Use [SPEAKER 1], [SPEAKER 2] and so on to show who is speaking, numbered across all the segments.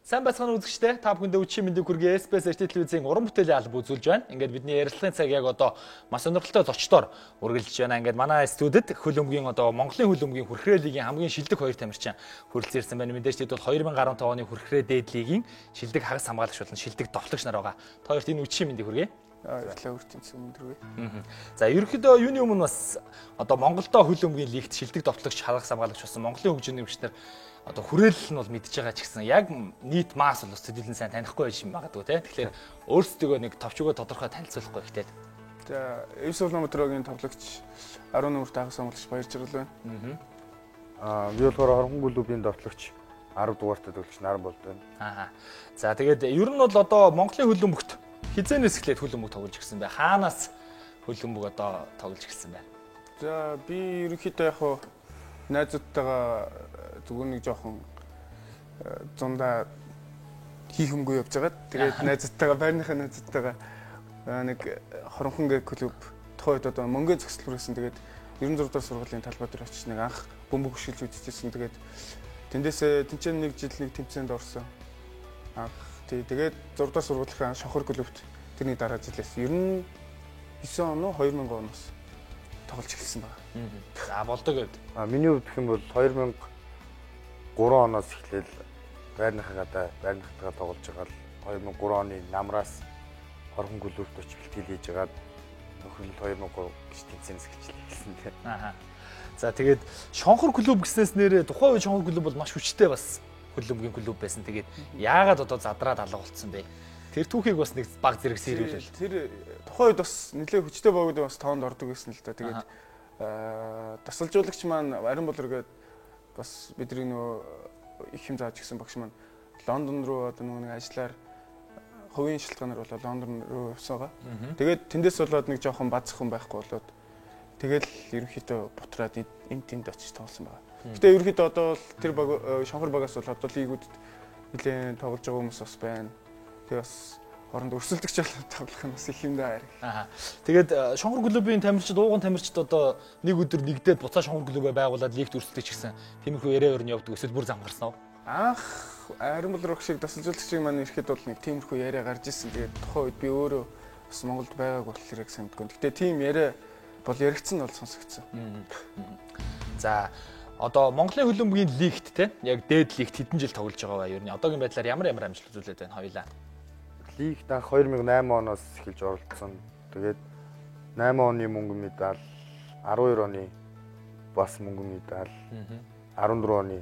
[SPEAKER 1] Сайн байцгаана үзэгчдээ, та бүхэндээ үдшийн мэндийг хүргэе. SBS HD телевизийн уран бүтээлийн алба үзүүлж байна. Ингээд бидний ярилцлагын цаг яг одоо маш сонирхолтой зочдоор үргэлжлэж байна. Ингээд манай студид хөл өмгийн одоо Монголын хөл өмгийн хүрхрээ лигийн хамгийн шилдэг хоёр тамирчин хүрэлцэн ирсэн байна. Мэдээж тэд бол 2015 оны хүрхрээ дээд лигийн шилдэг хагас хамгаалагч болон шилдэг довтлогч нар байгаа. Та хоёрт энэ үдшийн мэндийг хүргэе.
[SPEAKER 2] Баярлалаа, үргэлж мэнд хүргэе.
[SPEAKER 1] За, ерөнхийдөө юуны өмнө бас одоо Монголдо хөл өмгийн лигт шилдэг довтлогч, хагас хамгаалагч болсон Монголын хөгжлийн нэмэгчнэр одоо хүрээлэл нь бол мэдж байгаа ч гэсэн яг нийт масс бол төдийлөн сайн танихгүй байж магадгүй те. Тэгэхээр өөрсдөө нэг товч өгөө тодорхой танилцуулахгүй ихтэй.
[SPEAKER 2] За, FC Улаанбаатарын тоглогч 10 нөмөрт хагас хамгаалагч Баяр Жаргал байна.
[SPEAKER 3] Аа, би болохоор Хорхон клубын довтлогч 10 дугаартай тоглогч Наран болд байна.
[SPEAKER 1] Аа. За, тэгээд ер нь бол одоо Монголын хөл өмгт хизээнээс эхлээд хөл өмг тоглож ирсэн бэ? Хаанаас хөл өмг одоо тоглож ирсэн бэ?
[SPEAKER 2] За, би ерөнхийдөө яг хуу найзуудтайгаа зүгээр нэг жоохон зундаа хийх юмгүй явж байгаад тэгээд найзуудтайгаа, байрныхаа найзуудтайгаа нэг Хоронхон гэх клуб тухайн үед одоо мөнгө зөксөл хүрсэн. Тэгээд 96 дугаар сургуулийн талбай дээр очиж нэг анх бөмбөг хөшилж үзчихсэн. Тэгээд тэндээсээ тэнцэн нэг жил нэг тэмцээнд орсон. Анх тэгээд 6 дугаар сургуулийн шохор клубт тэрний дараа жилээс 99 он уу 2000 оноос тоглож эхэлсэн байна.
[SPEAKER 1] За, болдог гэвд.
[SPEAKER 3] А, миний хувьд гэх юм бол 2003 оноос эхлээл байрныхаа гадаа байрныхтайгаа тоглож байгаа л 2003 оны намраас Хорхон клубт очиж бэлтгэл хийж байгаад нөхрөл 2003 гэж тэнцэнээс эхэлж эхэлсэн те.
[SPEAKER 1] Аа. За, тэгээд Шонхор клуб гэснээс нэрээ тухайн үед Шонхор клуб бол маш хүчтэй бас хөл өмгийн клуб байсан. Тэгээд яагаад одоо задраад алга болцсон бэ? Тэр түүхийг бас нэг баг зэрэг сэрүүлвэл.
[SPEAKER 2] Тэр тухайн үед бас нэлээд хүчтэй багууд бас тоонд ордог байсан л да. Тэгээд дасгалжуулагч маань Арин болор гээд бас бидний нөгөө их юм зааж гисэн багш маань Лондон руу одоо нөгөө нэг ажиллаар хувийн шалтгаанаар болоод Лондон руу явсан байгаа. Тэгээд тэндээс болоод нэг жоохон базах хүн байхгүй болоод тэгэл ерөнхийдөө бутраад энд тэнд очиж тоглосон байгаа. Гэтэ ерөнхийдөө одоо бол тэр баг Шонхор багаас бол одоо лигүүдэд нэлээд тоглож байгаа хүмүүс бас байна. Тэгээ бас оронд өрсөлдөгч болоод тоглох нь бас их юм даа.
[SPEAKER 1] Аа. Тэгээд Шонхор клубын тамирчид, ууган тамирчид одоо нэг өдөр нэгдээд буцаа Шонхор клубээ байгуулад лигт өрсөлдөж гисэн. Тиймэрхүү яриа өрн явдаг. Эсвэл бүр зам гарсан уу?
[SPEAKER 2] Анх Арин болор шиг дасгалжуулагчийн маань ирэхэд бол нэг тиймэрхүү яриа гарч ирсэн. Тэгээд тухайн үед би өөрөө бас Монголд байгааг болохоор яг сандгүй. Гэтэ тийм яриа бол яригдсан нь бол сонсогдсон.
[SPEAKER 1] За, одоо Монголын хөл өмгийн лигт те яг дээд лигт хэдэн жил тоглож байгаа вэ? Ер нь одоогийн байдлаар ямар ямар амжилт үзүүлээд байна хоёлаа?
[SPEAKER 3] Лигт анх 2008 оноос эхэлж оролцсон. Тэгээд 8 оны мөнгөн медаль, 12 оны бас мөнгөн медаль, 14 оны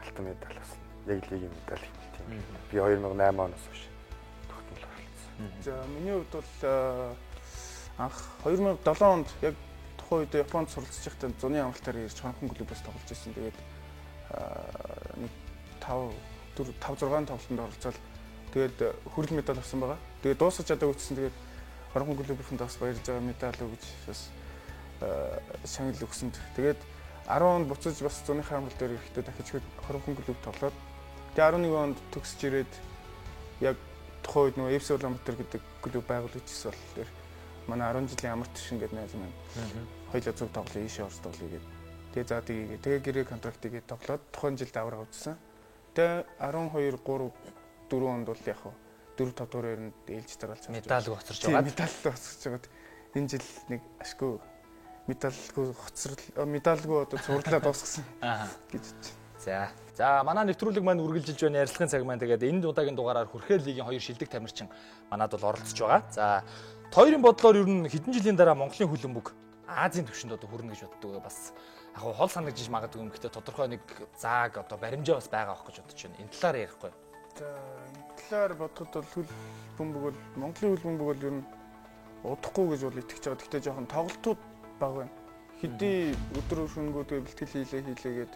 [SPEAKER 3] алтан медаль авсан. Яг лигийн медаль гэх тийм. Би 2008 оноос хойш тогтмол оролцсон.
[SPEAKER 2] За, миний хувьд бол анх 2007 онд яг тухайн үед Японд суралцж байхдаа зуны амралтаар ирж Хорхон клубээс тоглож ирсэн. Тэгээд нэг 5 4 5 6 тоглолтод оролцоод тэгээд хүрэл медаль авсан байгаа. Тэгээд дуусгаж чадаагүй гэсэн. Тэгээд Хорхон клубийнхэнд бас баярлж байгаа, медаль өгч бас шагнал өгсөнд. Тэгээд 10 онд буцаж бас зуныхаа амралт дээр ирэхдээ дахиж Хорхон клуб тоглоод тэгээд 11 онд төгсөж ирээд яг тухайн үед нөгөө FC Улаанбаатар гэдэг клуб байгуулагдчихсан болохоор манай 10 жилийн амар төвшин гэдэг найз маань хоёлаа зүг тоглоё, ийшээ орж тоглоё гэдэг. Тэгээ за тгийгээ. Тэгээ гэрээ контракт хийгээд тоглоод тухайн жилд авраг авчихсан. Тэгээ 12 3 4 онд бол яг 4 5 дугаар байранд ээлж дараалсан.
[SPEAKER 1] Медальгүй хоцорч байгаа.
[SPEAKER 2] Медальгүй хоцорч байгаад энэ жил нэг ашгүй медальгүй хоцрол медальгүй одоо цувралаа дуусгасан гэж бодчих.
[SPEAKER 1] За. За, манай нэвтрүүлэг маань үргэлжилж байна. Ярилцлагын цаг маань тэгээд энэ удаагийн дугаараар хүрхрээ лигийн хоёр шилдэг тамирчин манад бол оролцож байгаа. За, хоёрын бодлоор ер нь хэдэн жилийн дараа Монголын хөл өмг Азийн түвшинд одоо хүрнэ гэж боддог. Бас яг хол санагдаж магадгүй юм. Гэхдээ тодорхой нэг зааг одоо баримжаа бас байгаа байх гэж бодож байна. Энэ талаар ярихгүй.
[SPEAKER 2] За, энэ талаар бодоход бол хөл бөмбөг бол Монголын хөл бөмбөг бол ер нь удахгүй гэж бол итгэж байгаа. Гэхдээ жоохон тоглолтууд бага байна. Хэдий өдөр шөнөгөө бэлтгэл хийлээгээд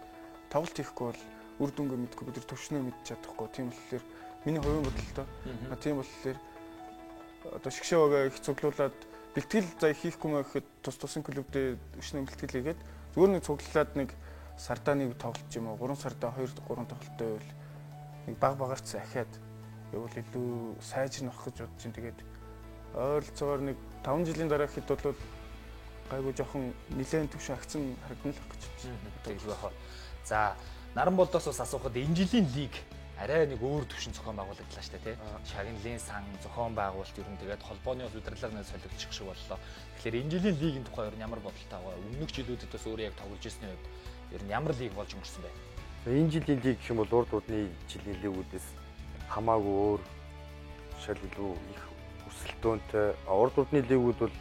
[SPEAKER 2] тоглолт хийхгүй бол үр дүнгээ мэдгүй, бид нар төвшнөө мэдж чадахгүй. Тийм болохоор миний хувийн бодол тоо. Тийм болохоор одоо шгшээ багаа их цуглуулад бэлтгэл за хийхгүй маа гэхэд тус тусын клубдээ өшнөө бэлтгэл хийгээд зүгээр нэг цуглуулад нэг сардаа нэг тоглолт юм уу 3 сардаа 2 3 тоглолттой байвал нэг баг багаарч ахиад явбал илүү сайжрах гэж бодож чинь. Тэгээд ойролцоогоор нэг 5 жилийн дараа гэхэд бол гайгүй жоохон нэлээд төвшин агцсан харагдана л гэж бодож байна.
[SPEAKER 1] Тэгэлгүй яах вэ? За, Наран болдоос бас асуухад энэ жилийн лиг арай нэг өөр төвшин зохион байгуулагдлаа шүү дээ, тий. Шагналын сан зохион байгуулалт ер нь тэгээд холбооны бас удирдлага нэг солигдчих шиг боллоо. Тэгэхээр энэ жилийн лигийн тухай ер нь ямар бодолтой байгаа вэ? Өмнөх жилүүдэд бас өөрөө яг тоглож ирсний хувьд ер нь ямар лиг болж өнгөрсөн бэ?
[SPEAKER 3] Энэ жилийн лиг гэх юм бол урд удны жилийн лигүүдээс хамаагүй өөр шал илүү их өрсөлдөөнтэй. Урд удны лигүүд бол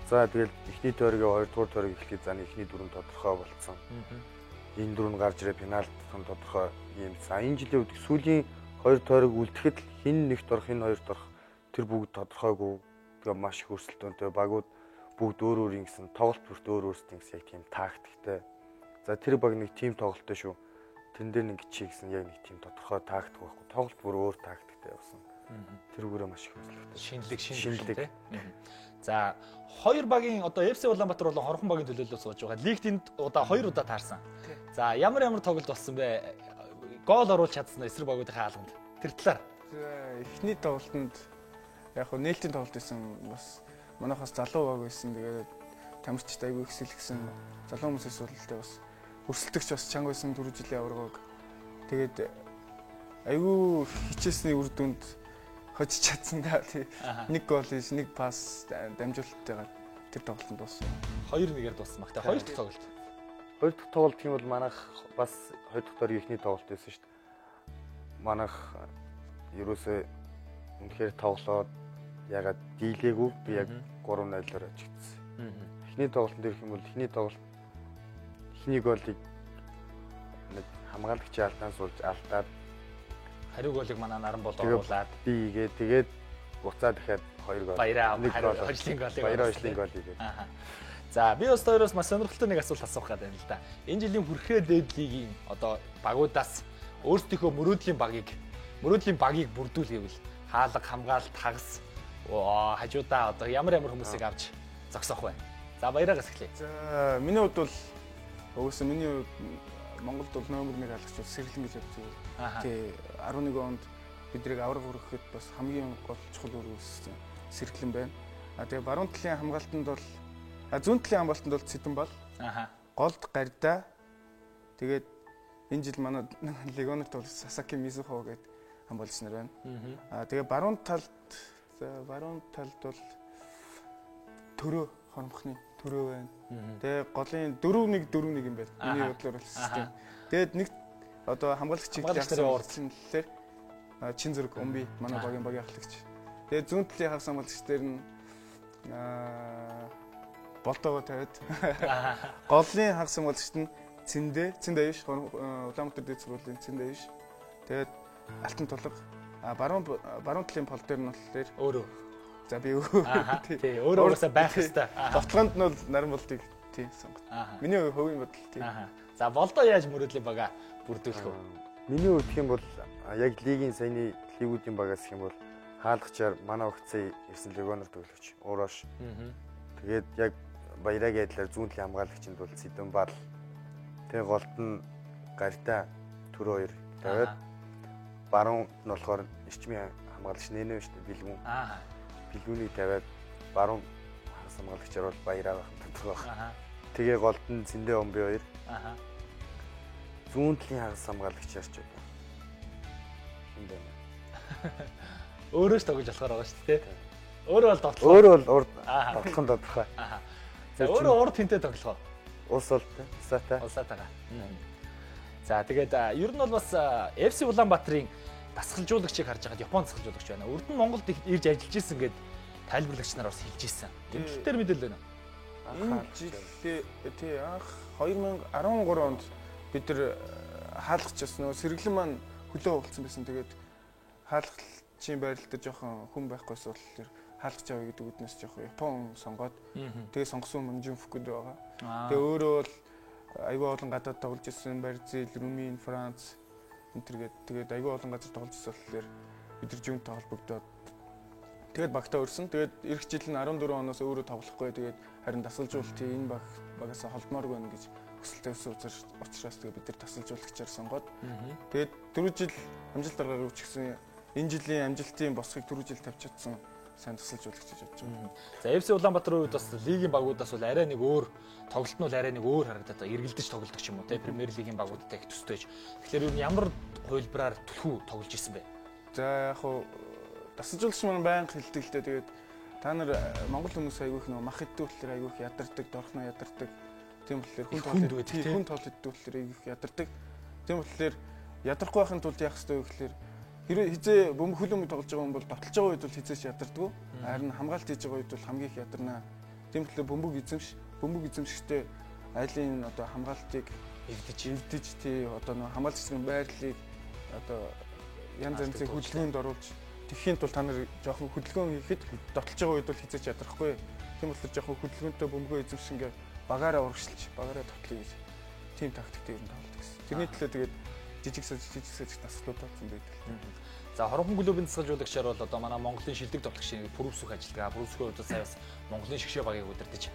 [SPEAKER 3] за тэгэл эхний тойргийг, хоёрдугаар тойргийг эхлэхэд за эхний дөрөв тодорхой болцсон. Энэ дөрөв нь гарч ирээ финалд тодорхой юм. За энэ жилийн үед сүүлийн хоёр тойрог үлдэхэд хин нэгт орох, хин хоёрт орох тэр бүгд тодорхойгүй. Тэгээ маш их өрсөлдөөнтэй багууд бүгд өөр өөр ингэсэн тоглолт бүрт өөр өөрсдийн гэсэн яг тийм тактиктэй. За тэр баг нэг тим тоглолттой шүү. Тэн дээр нэг чи гэсэн яг нэг тийм тодорхой тактик байхгүй. Тоглолт бүр өөр тактиктэй явсан. Тэрүүгээрээ маш их өрсөлдөөнтэй.
[SPEAKER 1] Шинэлэг тий. За хоёр багийн одоо FC Улаанбаатар болон Хорхон багийн төлөөлөл сууж байгаа. Лигт энд удаа хоёр удаа таарсан. За ямар тоглолт болсон бэ? Гол оруулж чадсан эсрэг багуудынхаа хаалганд. Тэр талаар.
[SPEAKER 2] Эхний тоглолтод яг хөө нээлтийн тоглолт байсан. Бас манайхаас залуу баг байсан. Тэгээд тамирчид айгүй ихсэлгсэн. Залуу хүмүүсээс судалтай бас өрсөлдөгч бас чанга байсан түрүү жилийн аваргаг. Тэгээд айгүй хичээсний үр дүнд хожиж чадсан да. Нэг гол хийж, нэг пас дамжуулалттайгаар тэр тоглолтод дууссан.
[SPEAKER 1] 2-1-ээр дууссан баг. Тэ хоёр дахь тоглолт.
[SPEAKER 3] Хоёр дахь тоглолт гэх юм бол манайх бас хоёр дахь тойргийн эхний тоглолт байсан шүү дээ. Манайх ерөөсөө үнэхээр тоглоод ягаад дийлээгүй би яг 3-0-оор ажигдсан. Эхний тоглолтод ирэх юм бол эхний тоглолт эхний голыг нэг хамгаалагчийн алдаан суулж алдаад
[SPEAKER 1] хариу голыг манай наран бол оруулаад
[SPEAKER 3] би хийгээ тэгээд буцаа дахиад 2 гол.
[SPEAKER 1] Баяраа хожлын голыг
[SPEAKER 3] баяраа хожлын гол хийгээ.
[SPEAKER 1] За би бас хоёроос маш сонирхолтой нэг асуулт асуух гэдэг юм л да. Энэ жилийн хүрхрээ дээд лигийн одоо багуудаас өөрсдийнхөө мөрөөдлийн багийг бүрдүүл гэвэл хаалга, хамгаалалт, хагас хажуудаа одоо ямар хүмүүсийг авч зогсоох вэ? За баяраагаас эхлэе.
[SPEAKER 2] За миний хувьд бол угсаа миний хувьд Монголд бол номер 1 хаалгач бол Сэрлэн гэж явж байгаа. Тий 11 онд бидрийг авраг өргөхөд бас хамгийн гол чухал үүрэг үүсгэсэн Сэрлэн байна. А тэгээ баруун талын хамгаалтанд бол зүүн талын хамгаалтанд бол Цэдэнбал. Голд Гардаа. Тэгээд энэ жил манай легионер тоглож Сасаки Мизухо гэдэг хамгаалагч нар байна. А тэгээ баруун талд бол Төрөө Хоромхны Төрөө байна. Тэгээ голын 4-1 4-1 юм байна. Миний бодлоор бол систем. Тэгээд нэг одоо хамгаалагч чиглэл талаар Чин зүрэг Умби манай багийн ахлагч. Тэгээд зүүн талын хагас хамгаалагч дээр нь Болдоогоо тавиад голын хагас хамгаалагчт нь Цэндэ, Цэнд Аюш, Улаанбаатар дээд сургуулийн Цэнд Аюш. Тэгээд Алтан тулга. Баруун талын пол дээр нь болохоор
[SPEAKER 1] өөрөө.
[SPEAKER 2] За би өөрөө.
[SPEAKER 1] Тий, өөрөө угаасаа байх хэвээр.
[SPEAKER 2] Довтлогонд нь бол наран болдыг тий сонгот. Миний хувийн бодол тий.
[SPEAKER 1] За Болдоо яаж мөрөөдлийн бага бүрдүүлэх вэ?
[SPEAKER 3] Миний хувьд гэх юм бол яг лигийн саяны лигүүдийн багаас гэх юм бол хаалгачаар манай огцээ ирсэн легионер тоглогч Урош. Тэгээд яг баярагийн адилаар зүүн талын хамгаалагчинд бол Цэдэнбал. Тэгээ голд нь Гартаа Төрөө хоёр тавиад баруун нь болохоор эрчмийн хамгаалагч Нэнэ шүү дээ Бэлгүүн. Бэлгүүнийг тавиад баруун хагас хамгаалагчаар бол баяраа байх тодорхой байх. Тэгээ голд нь Цэндэ Омби хоёр. Зүүн талын хагас хамгаалагчаар ч одоо хин бэ?
[SPEAKER 1] Өөрөө ч тоглож болохоор байгаа шүү дээ. Өөрөө бол довтлох.
[SPEAKER 3] Өөрөө бол урд довтлох нь тодорхой.
[SPEAKER 1] За өөрөө урд хинтээ тоглох уу?
[SPEAKER 3] Улс олтой, улсаатай.
[SPEAKER 1] Улсаатайгаа. За тэгээд ер нь бол бас FC Улаанбаатарын дасгалжуулагчийг харж байхад Япон дасгалжуулагч байна. Урд нь Монголд ирж ажиллаж исэн гэд тайлбарлагч нар бас хэлж исэн. Тэр тал дээр мэдээлэл байна уу?
[SPEAKER 2] Энэ жилдээ тий анх 2013 онд бид нар хаалгач бас нөгөө сэргэлэн маань хөлөө хулцсан байсан. Тэгээд хаалгачийн байрал дээр жоохон хүн байхгүйс болохоор хаалгач авъя гэдэг үднээс жоохон Япон сонгоод тэгээ сонгосон Мунжин Фукуд байгаа. Тэгээ өөрөө бол айгүй олон гадаад тоглож ирсэн Бразил, Румын, Франц энэ төр гээд тэгээд айгүй олон газар тоглож ирсэн болохоор бид нар жинтэй холбогдоод тэгээд багтаа өрсөн. Тэгээд эх жил нь 14 оноос өөрөө тоглохгүй тэгээд харин дасгалжуулалтын энэ баг багасаа холдмооргүй байна гэж хүсэлтэй өссөн учраас тэгээд бид нар дасгалжуулагчаар сонгоод тэгээд түрүү жил амжилт дараагаар үчигсэн энэ жилийн амжилтын босхийг түрүү жил тавьж чадсан Сайн тасалжуулагч гэж бодож байна.
[SPEAKER 1] За FC Улаанбаатарын хувьд бас лигийн багуудаас бол арай нэг өөр тоглолт нь бол арай нэг өөр харагдаад байгаа. Эргэлдэж тоглодог ч юм уу те Премьер лигийн багуудтай их төстэй. Тэгэхээр юу ямар хувилбараар түлхүү тоглож исэн бэ?
[SPEAKER 2] За яг хуу дасгалжуулагч маань байнга хэлдэг л дээ. Тэгээд та нар монгол хүмүүс айгүй их нөгөө мах иддэг болохоор айгүй их ядардаг, дорхноо ядардаг. Тийм болохоор хүн тоол иддэг болохоор айгүй их ядардаг. Тийм болохоор ядрахгүй байхын тулд яах ёстой вэ гэхээр хэрвээ хизээ бөмбөг хөлбөмбөг тоглож байгаа хүн бол дотолж байгаа үед бол хизээч ядардгүй. Харин хамгаалт хийж байгаа үед бол хамгийн их ядарна. Тийм болохоор бөмбөг эзэмшигтэй айлын одоо хамгаалтыг эвдэж тий одоо нөгөө хамгаалт хэсгийн байрлалыг одоо янз янзын хөдөлгөөнд оруулж тэхийн тулд та нар жоохон хөдөлгөөн хийхэд дотолж байгаа үед бол хизээч ядрахгүй. Тийм болохоор жоохон хөдөлгөөнтэй бөмбөгөө эзэмшин ингээ багаараа урагшилж, багаараа тоглоё гэж тийм тактиктэй ер нь тоглодог гэсэн. Тэрний төлөө тэгээд жижиг сажиг дасгалууд болсон байдаг.
[SPEAKER 1] За Хоромхон клубын дасгалжуулагчаар бол одоо манай Монголын шилдэг тоглогчийн Пүрвсүх ажилладаг. Пүрвсүхийн хувьд сая бас Монголын шигшээ багийг удирдах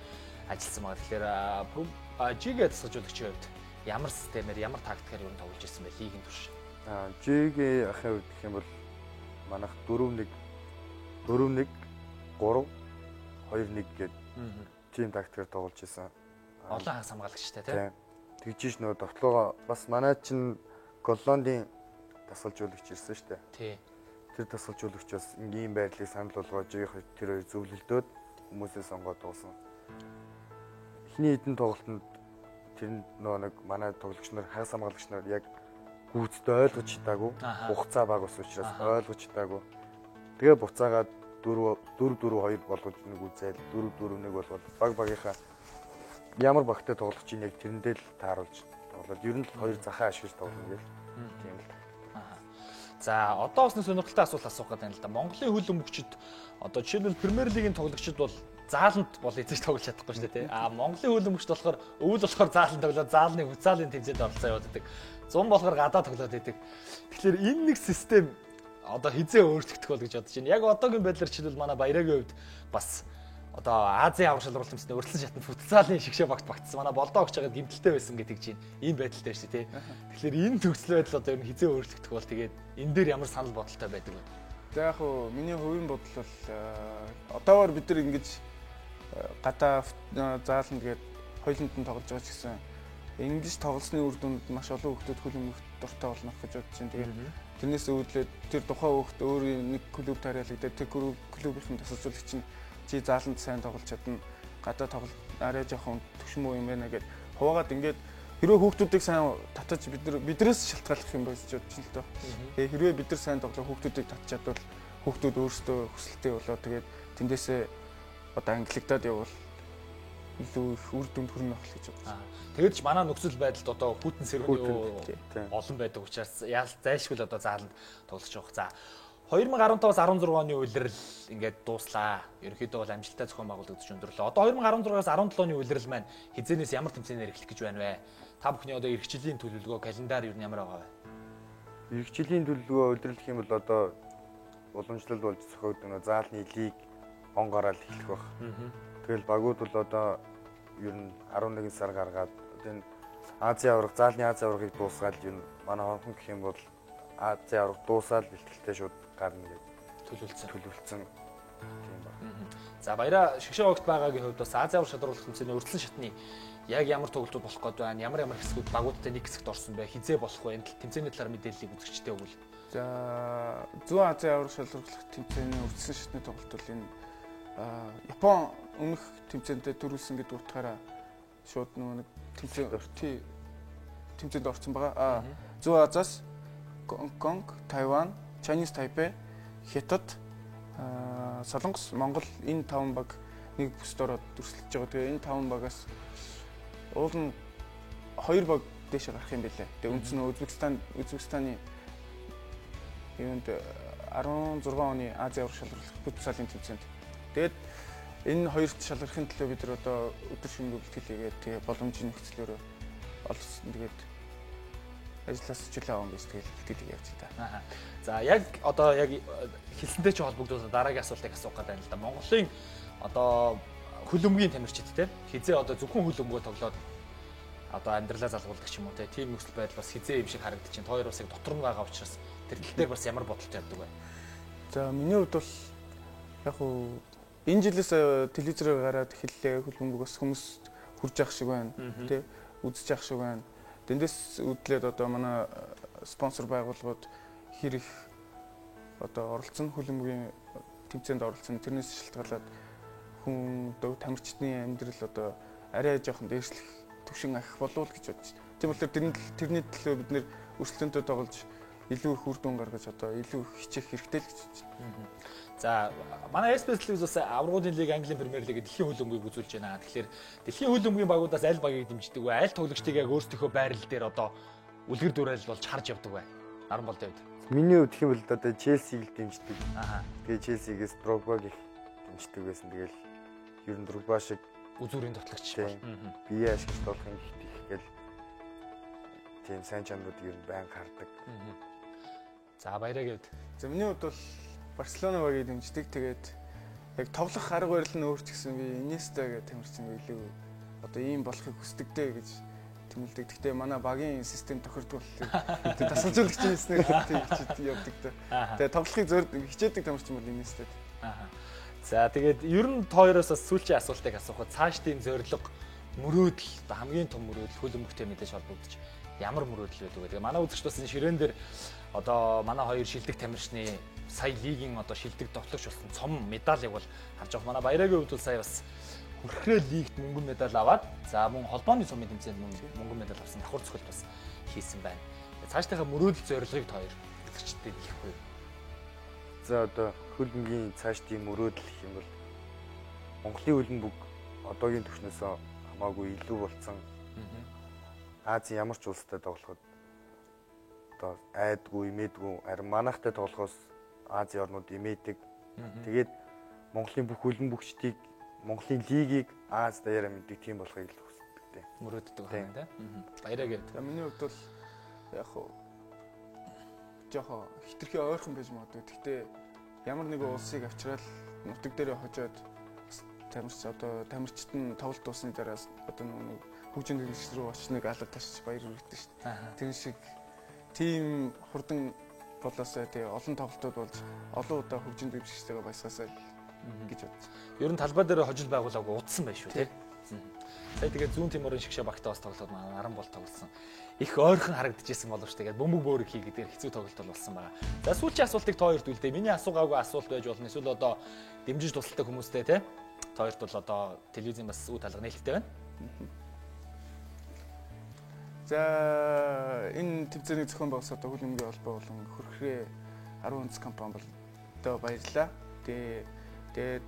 [SPEAKER 1] ажилласан байгаа. Тэгэхээр Жигэ дасгалжуулагчийн хувьд ямар системээр, ямар тактикаар ер нь тоглож ирсэн бэ лигийн турш?
[SPEAKER 3] Жигэ ахын хувьд гэх юм бол манайх 4-1 4-1 3 2-1 гээд тийм тактикаар тоглож исэн.
[SPEAKER 1] Олон хагас хамгаалагчтай тийм.
[SPEAKER 3] Тэгж ш нөгөө довтлогоо бас манай чинь Голландын дасгалжуулагч ирсэн шүү дээ.
[SPEAKER 1] Тий.
[SPEAKER 3] Тэр дасгалжуулагч бас энгийн байрлалыг санал болгоод жиг тэр хоёр зөвлөлдөөд хүмүүсээ сонгоод дуусан. Эхний хэдэн тоглолтод тэр нөгөө нэг манай тоглогч нар хагас хамгаалагч нар яг гүйцэд ойлгож чадаагүй. Хугацаа бага ус учраас ойлгож чадаагүй. Тэгээ буцаагаад 4-4-2 болгож нэг үзээл 4-4-1 болгоод баг багийнхаа ямар багтай тоглох чинь яг тэрэндээ л тааруулж тоглоод ер нь л хоёр захаа ашиглаж тоглоно гэл. Тийм л.
[SPEAKER 1] За одоо бас нэг сонирхолтой асуулт асуух гэдэг юм л да. Монголын хөл өмгчд одоо жишээлбэл Премьер лигийн тоглогчид бол зааланд бол эзэж тоглож чадахгүй шүү дээ тий. А Монголын хөл өмгчд болохоор өвөл болохоор зааланд тоглоод заалны футзалын тэмцээнд оролцоо яваад байдаг. Зун болохоор гадаа тоглоод байдаг. Тэгэхээр энэ нэг систем одоо хизээ өөрчлөгдөх бол гэж бодож байна. Яг одоогийн байдлаар жишээлбэл манай Баярагийн хувьд бас одоо Азийн аврал шалралт тэмцээний урьдчилан шатанд футзалын шигшээ багт багтсан. Манай Болдоо огч хагаад гимтэлтэй байсан гэдэг чинь ийм байдалтай шүү дээ тий. Тэгэхээр энэ төгсөл байдал одоо ер нь хизээ өөрчлөгдөх бол тэгээд энэ дээр ямар санал бодолтой байдаг вэ?
[SPEAKER 2] За яг хөө миний хувийн бодол бол одоогоор бид нар ингэж гадаа зааланд гээд хоёуланд нь тоглож байгаа ч гэсэн ингэж тоглосны үр дүнд маш олон хүүхдүүд хөл өмгөх дуртай болно гэж бодож байна. Тэгээд тэрнээс өөдлөөд тэр тухайн хүүхд өөрийн нэг клуб тариалагдаад тэр клубийнхэн дасгалжуулагч нь чи зааланд сайн тоглож чадна, гадаа тоглол арай жоохон төвшмөө юм байна гэд хуваагаад ингээд хэрвээ хүүхдүүдийг сайн татаж бид нар биднээс шалтгааллах юм байна гэж бодож байна л доо. Тэгээ хэрвээ бид нар сайн тоглоо хүүхдүүдийг татж чадвал хүүхдүүд өөрсдөө хүсэлтэй болоо тэгээд тэндээсээ одоо ангилагдаад явбал илүү их үр дүнд хүрнэ байх гэж бодож байна.
[SPEAKER 1] Тэгээд ч манай нөхцөл байдалд одоо хүйтэн сэрүүний олон байдаг учраас яал зайлшгүй л одоо зааланд тоглож явах. За 2015-аас 16 оны улирал ингээд дууслаа. Ерөнхийдөө бол амжилттай зохион байгуулагдаж өндөрлөө. Одоо 2016-аас 17 оны улирал маань хизээнээс ямар тэмцээнээр эхлэх гэж байна вэ? Та бүхний одоо эх жилийн төлөвлөгөө, календар юу ямар байгаа вэ?
[SPEAKER 3] Эх жилийн төлөвлөгөө улирал гэх юм бол одоо уламжлал болж зохиогдсон заалны лиг он гараал эхлэх байх. Тэгэл багууд бол одоо ер нь 11 сар гаргаад одоо энэ Азийн аварга, заалны Азийн аваргыг дуусгаад ер нь манай хонхон гэх юм бол Азийн аварга дуусаад бэлтгэлтэй шууд гарна гэж төлөвлөсөн тийм ба.
[SPEAKER 1] За Баяраа шигшээ огт байгаагийн хувьд бас Азийн аварга шалруулах тэмцээний урьдчилан шатны яг ямар тоглолтууд болох гээд байна, ямар ямар хэсгүүд багуудтай нэг хэсэгт орсон бэ, хизээ болох вэ? Энэ тэмцээний талаар мэдээллийг үзэгчтэй өгвөл.
[SPEAKER 2] За Зүүн Азийн аварга шалруулах тэмцээний урьдчилан шатны тоглолт бол энэ Япон өмнөх тэмцээндээ төрүүлсэн гэдэг утгаараа шууд нөгөө нэг тэмцээнд орсон байгаа. Зүүн Азиас Гонконг, Тайван, Chinese Taipei, Хятад, Солонгос, Монгол энэ 5 баг нэг бүсд ороод өрсөлдөж байгаа. Тэгээ энэ 5 багаас уул нь 2 баг дээшээ гарах юм билээ. Тэгээ үндсэн нь Узбекистаны юунд 16 оны Азийн аварга шалралт футзалын тэмцээнд. Тэгээд энэ хоёрт шалрахын төлөө бид нар одоо өдөр шөнө бэлтгэл хийгээд тэгээ боломжийн нөхцлөөр олсон. Тэгээд ажлаас чөлөө аван гэж тэгэл бэлтгэл явж байна.
[SPEAKER 1] За яг одоо яг хэлсэнтэй ч холбогдуулаад дараагийн асуултыг асуух гэдэг юм л да. Монголын одоо хөлбөмбөгийн тамирчид те хизээ одоо зөвхөн хөлбөмбөгөө тоглоод одоо амьдралаа залгуулдаг ч юм уу те тийм нөхцөл байдал бас хизээ юм шиг харагдаж байна. Хоёр бас яг дотор нь байгаа учраас тэр тал дээр бас ямар бодолтой явдаг вэ?
[SPEAKER 2] За миний хувьд бол Яг уу энэ жилээс телевизээр гараад эхэллээ. Хөлбөмбөг бас хүмүүс хурж явах шиг байна. Тэ үзэж явах шиг байна. Тэндээс үдлээд одоо манай спонсор байгууллагууд хэр их одоо оролцсон хөлбөмбөгийн тэмцээнд оролцсон. Тэрнээс шалтгаалаад хүн одоо тамирчдын амьдрал одоо арай жоохон дээшлэх төвшин ахих болов уу гэж бодож байна. Тийм болохоор тэрний төлөө бид нэр өрсөлдөөнтэй тоглож илүү их үр дүн гаргаж одоо илүү их хичээх хэрэгтэй л гэж бодож байна.
[SPEAKER 1] За манай SPS телевиз бас аваргуудын лиг, Английн Премьер лиг дэлхийн хөлбөмбөгийг үзүүлж байна. Тэгэхээр дэлхийн хөлбөмбөгийн багуудаас аль багийг дэмждэг вэ? Аль тоглогчдыг яг өөрсдийнхөө байрлал дээр одоо үлгэр дуурайл болж харж явдаг вэ? Наран бол Дэвид.
[SPEAKER 3] Миний хувьд гэх юм бол одоо Челсиг л дэмждэг. Тэгээ Челсигээс Дрогбаг их дэмждэг байсан. Тэгэл ер нь Дрогба шиг
[SPEAKER 1] үзүүрийн тоглогч бол
[SPEAKER 3] бие ашиглаж тоглох юм их гэл тийм сайн чанаруудыг ер нь байнга хардаг.
[SPEAKER 1] За баяраа гэвд.
[SPEAKER 2] За миний хувьд бол Барселона багийг дэмждэг. Тэгээд яг тоглох арга барил нь өөр ч гэсэн би Иньеста гэх тамирчин илүү одоо ийм болохыг хүсдэг дээ гэж тэмэлдэг. Гэхдээ манай багийн систем тохирдог болохоор тасалжуулагч хийснээр тийм хичээд явдаг дээ. Тэгээд тоглохыг зөөр хичээдэг тамирчин бол Иньеста.
[SPEAKER 1] За тэгээд ер нь та хоёроос бас сүүлчийн асуултыг асуухад цаашдын зорилго, мөрөөдөл, хамгийн том мөрөөдөл хөлбөмбөгтэй мэдээж холбогдож ямар мөрөөдөл байдаг вэ? Тэгээ манай үзэгч бас энэ ширээн дээр одоо манай хоёр шилдэг тамирчны сая лигийн одоо шилдэг тоглогч болсон цом медалийг бол харж байгаа. Манай Баярагийн хувьд бол сая бас хүрхрээ лигт мөнгөн медаль аваад за мөн холбооны цомын тэмцээнд мөнгөн медаль авсан давхар цохилт бас хийсэн байна. Цаашдынхаа мөрөөдөл зорилгыг та хоёр үзэгчдэд хэлэхгүй юу?
[SPEAKER 3] За одоо хөлбөмбөгийн цаашдын мөрөөдөл гэх юм бол Монголын хөлбөмбөг одоогийн түвшнээс хамаагүй илүү болсон. Азийн ямар ч улстай тоглоход одоо айдгүй, имээдгүй, харин манайхтай тоглохоос Азийн орнууд имээдэг. Тэгээд Монголын бүх хөлбөмбөгчдийг, Монголын лигийг Аз даяараа мэддэг тийм болохыг л хүсдэг дээ.
[SPEAKER 1] Мөрөөддөг байна тийм. Баяраа гэв.
[SPEAKER 2] За миний хувьд бол яг хуу жоохон хитрхи ойрхон байж магадгүй. Гэхдээ ямар нэгэн улсыг авчираад нутаг дээрээ хожоод тамирч одоо тамирчид нь тоглолт дуусны дараа одоо нэг хөгжин дэвшил рүү очиж нэг алга ташч баяр хүргэдэг шүү дээ. Тэр шиг тийм хурдан болоосаа тэгээ олон тоглолтууд болж олон удаа хөгжин дэвшигчтэйгээ баясгаасаа гэж бодсон.
[SPEAKER 1] Ер нь талбай дээр хожил байгуулаагүй удсан байх шүү тий. Сая тэгээ зүүн Тиморын шигшээ багтаа бас тоглоод манай наран бол тоглосон. Их ойрхон харагдчихсэн боловч тэгээд бөмбөг бөөрөг хий гэдгээр хэцүү тоглолт бол болсон байгаа. За сүүлчийн асуултыг та хоёрт үлдээ. Миний асуугаагүй асуулт байж болно. Эсвэл одоо дэмжиж тусалдаг хүмүүстэй тий. Та хоёрт бол одоо телевизийн бас үе талга нээлттэй байна.
[SPEAKER 2] За энэ тэмцээний зохион байгуулсан одоо хөлбөмбөгийн холбоо болон хөрхрээ 10 үндэс компани бол одоо баярлалаа. Тэгээд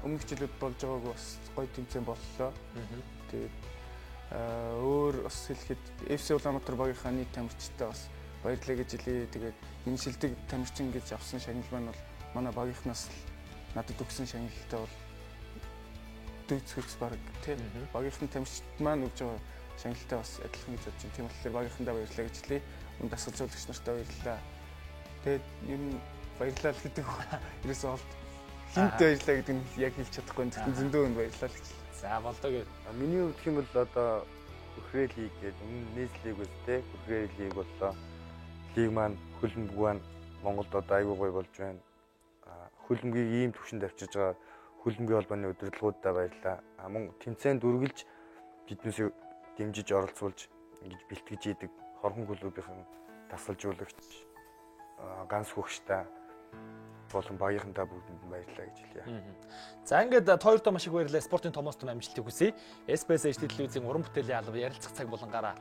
[SPEAKER 2] өмнөх жилүүд болж байгааг бас гоё тэмцээн боллоо. Тэгээд өөр бас хэлэхэд FC Улаанбаатар багийнхаа нийт тамирчтай бас баярлалаа гэж хэлье. Тэгээд энэ шилдэг тамирчин гэж авсан шагнал маань бол манай багийнхнаас л надад өгсөн шагналтай бол дүйцэхүйц баг тий. Багийнхны тамирчид маань өгж байгаа шагналтай бас адилхан гэж бодож байна. Тийм болохоор багийнхандаа баярлалаа гэж хэлье. Мөн дасгалжуулагч нартаа баярлалаа. Тэгээд ер нь баярлалаа л гэдэг. Ерөөсөө олд хинт баярлалаа гэдэг нь яг хэлж чадахгүй. Зөвхөн зөндөө хүнд баярлалаа л гэж.
[SPEAKER 1] За болдоо гэв.
[SPEAKER 3] Миний хувьд гэх юм бол одоо хөрхрээ лиг гэдэг өмнө нийс лиг үст те. Хөрхрээ лиг боллоо. Лиг маань хөлбөмбөг маань Монголд одоо айгүй гоё болж байна. Хөлбөмбөгийг ийм түвшинд авчирж байгаа хөлбөмбөгийн холбооны удирдлагуудаа баярлалаа. Мөн тэмцээнд үргэлж биднээсээ дэмжиж оролцуулж ингэж бэлтгэж идэг хорхон клубын дасгалжуулагч ганц хөгштэй болон багийнхантаа бүгдэнд нь баярлалаа гэж хэлье.
[SPEAKER 1] За ингээд та хоёртоо маш их баярлалаа. Спортын томоос том амжилтыг хүсье. SBS HD телевизийн уран бүтээлийн алба ярилцах цаг болонгаараа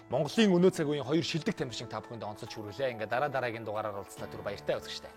[SPEAKER 1] Монголын өнөө цаг үеийн хоёр шилдэг тамирчин та бүхэнд онцолж хүргэлээ. Ингээд дараа дараагийн дугаараар уулзлаа. Түр баяртай үзэгчтэй.